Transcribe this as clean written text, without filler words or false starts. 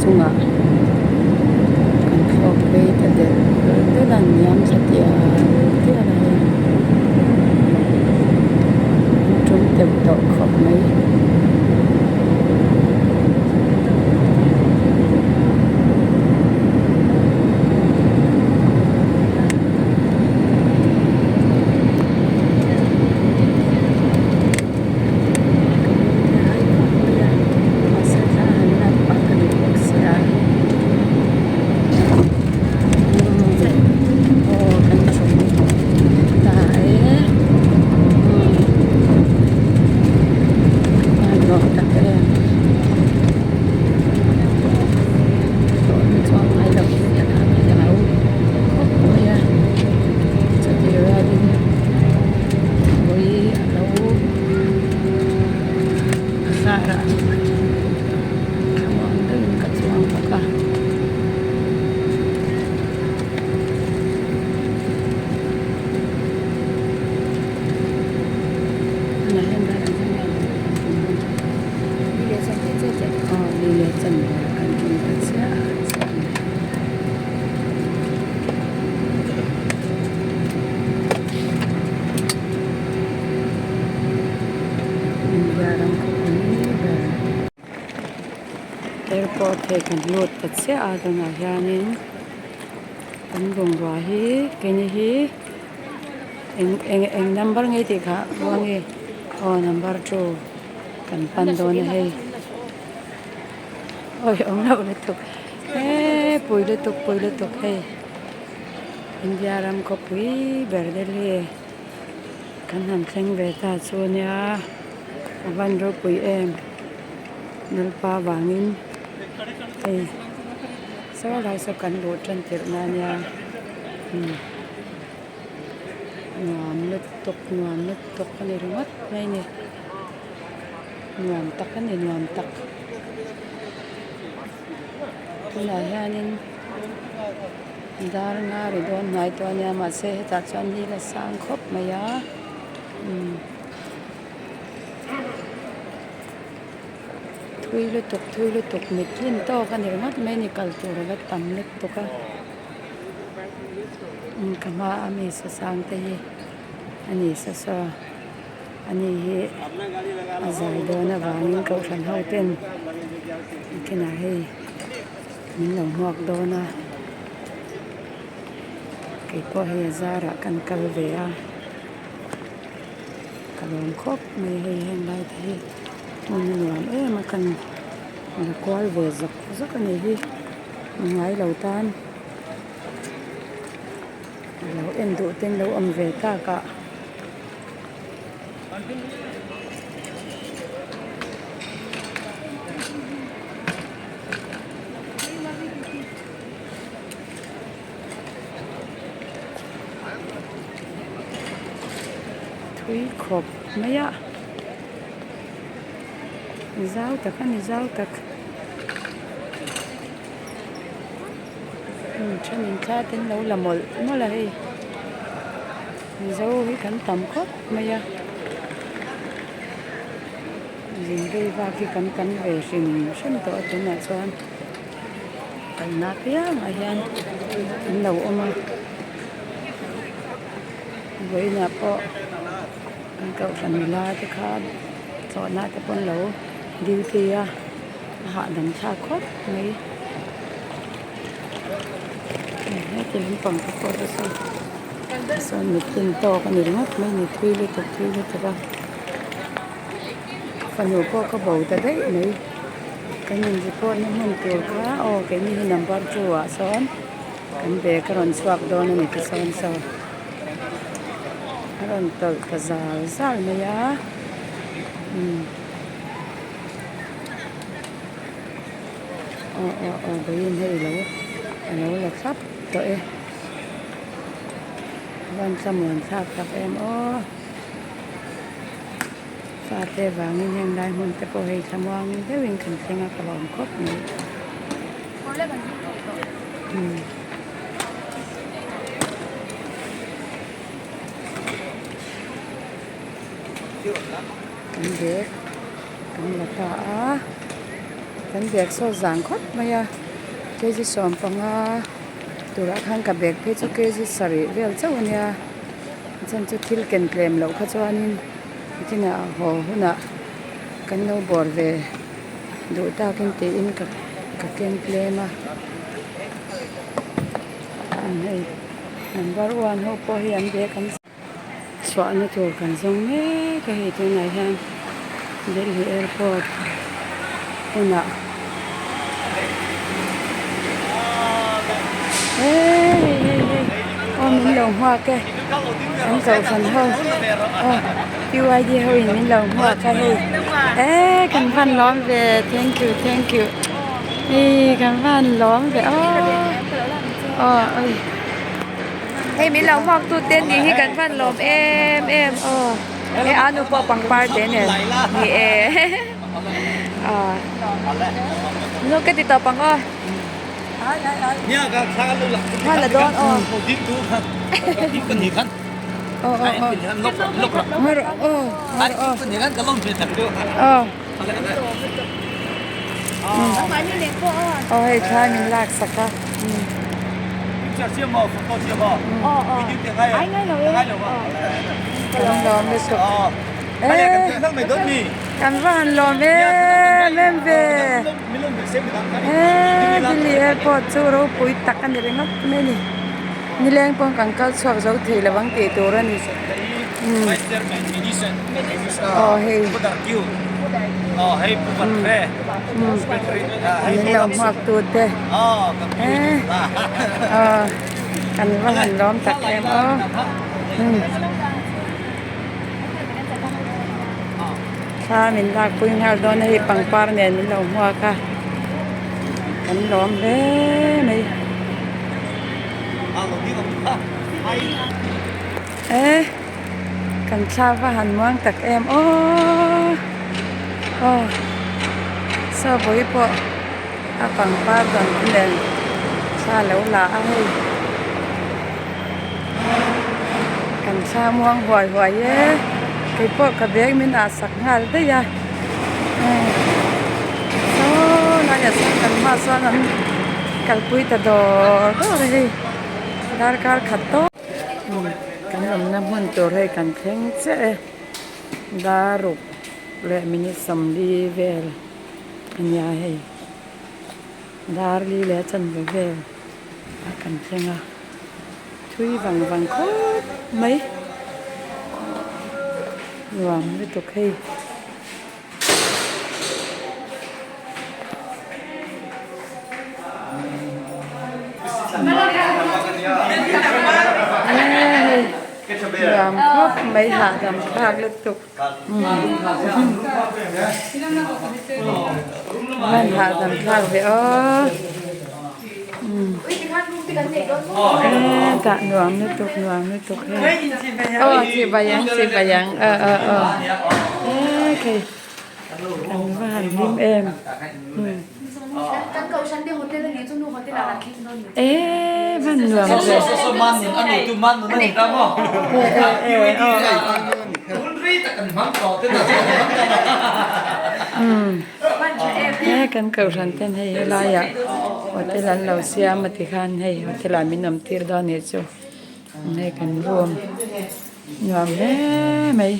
chungah kan thlawk phei ta delh delh a hniam thla tial tial a hei an tum teuh tawh khawp mai. Zarah thlamuang deuhin ka chuang bawk a. Aw ni leh chanve kan tum ta chiah chiah a ni. India ram khawpui ber airport hei kan lut ta chiah a tunah hianin kan bungrua hi keini hi eng eng eng number nge tih kha Buangi aw number two kan pan dawn a hei awi awm loh lutuk eee pui lutuk pui lutuk hei India ram khawpui ber Delhi. Kan han thleng ve ta chu ania a van ropui em Lalpa vangin hei saw lai saw kan luh tan tirh na ania umm nuam lutuk nuam lutuk a ni ringawt mai a ni nuam tak a ni nuam tak tunah hianin. Dar nga ri dawn hnai tawh a nia mahse hetah chuan ni la sang khawp mai a umm thui lutuk thui lutuk mit tlin tawk a ni ringawt mai a ni kal tur a la tam lutuk a umm ka hma a mi sasang te hi a ni sasaw a ni hi a zai dawn avangin kohhran ho ten kinah hei. Min lo hmuak dawn a kei pawh hei a zarah kan kal ve a ka lawm khawp mai hei heng lai te hi hmun a nuam em a kan la kual ve zawk zawk a nih hi ngai lo tan lo en duh ten lo awm ve tak ah. Thui khawp mai a zau tak a ni zau tak thenin thla te an lo la mawlh mawlh a hei mizo hi kan tam khawp mai a. Zin vei vak hi kan tam ve hrim hrim tawh a tunah chuan kalna apiangah hian an lo awm a vawiinah pawh kan kohhran nula te kha chawhna te pawh an lo duty a a hahdam thlak khawp mai heti lampang te pawh hi saw sawn mittin tawk a ni ringawt mai a ni thui lutuk thui lutuk a. Fanu pawh ka bo ta daih mai kan in report na hmun tur kha aw keini hi number two ah sawn kan bag a rawn chhuak dawn a ni ti sawn saw a rawn tawlh ta zal zal mai a umm aw aw aw vawiin hei alo alo la thlap tawh e a van thlamuan thlak tak em aw. Fate vangin heng lai hmun te pawh hei thlamuang deuhin kan thleng a ka lawm khawp mai. Kan bag kan la ta a. Kan bag saw zang khawp mai a kg 15 turah khan ka bag phei chu kg sarih vel chauh a nia a chhan chu thil ken tlem loh kha chuanin kinah haw hunah kan lo bawr ve duh takin tiin ka ka ken tlem a hei number one ho pawh hi an bag an. Chhuahna tur kan zawng mek a hei tunah hian Delhi airport hunah hei hei hei aw min lo nghak e kan kohhran ho aw P Y D ho in min lo nghak a hei eee kan van lawm ve thank you thank you hei kan van lawm ve aw aw oi. Hei min lo hmuak tu te nih hi kan van lawm em em aw he a nu pawh pangpar te nen ni e aw nu ka ti tawp ang aw hman la dawn aw Aw hei thlai min lak sak a kan lawm lutuk kan va han lawm em em ve eee Delhi airport chu ropui tak a ni ringawt mai a ni nileng pawn kan kal chhuak zo thei lo ang tih tur a ni. Aw hei min lo hmuak tu te eh aw kan va han lawm tak em aw thla min lak pui nghal dawn a hei pangpar nen min lo hmuak a kan lawm hle mai. E kan thla va han muang tak em aww aw saw vawi pawh a pangpar dawn te nen thla a lo la a hei kan thla muang huai huai e keipawh ka bag min ah sak nghal daih a saw laiah sawn kan hmaah sawn an kalpui ta dawr dawr a hei darkar khat tawp. Kan awmna hmun tur hei kan thleng chiah e daruk leh minute 40 vel a nia hei dar li leh chanve vel a kan thleng a thui vang vang khawp mai nuam lutuk hei. Nuam khawp mai hahdam thlak lutuk hman hahdam thlak ve aw hetah nuam lutuk nuam lutuk hei aw chibai ang chibai ang aw aw aw hei kan va han hlim em. Eee van nuam ve. He kan kohhran ten hei helaiah hotel an lo siam a tikhan hei hotel ah min awm tir dawn anih chu hei kan room nuam hle mai.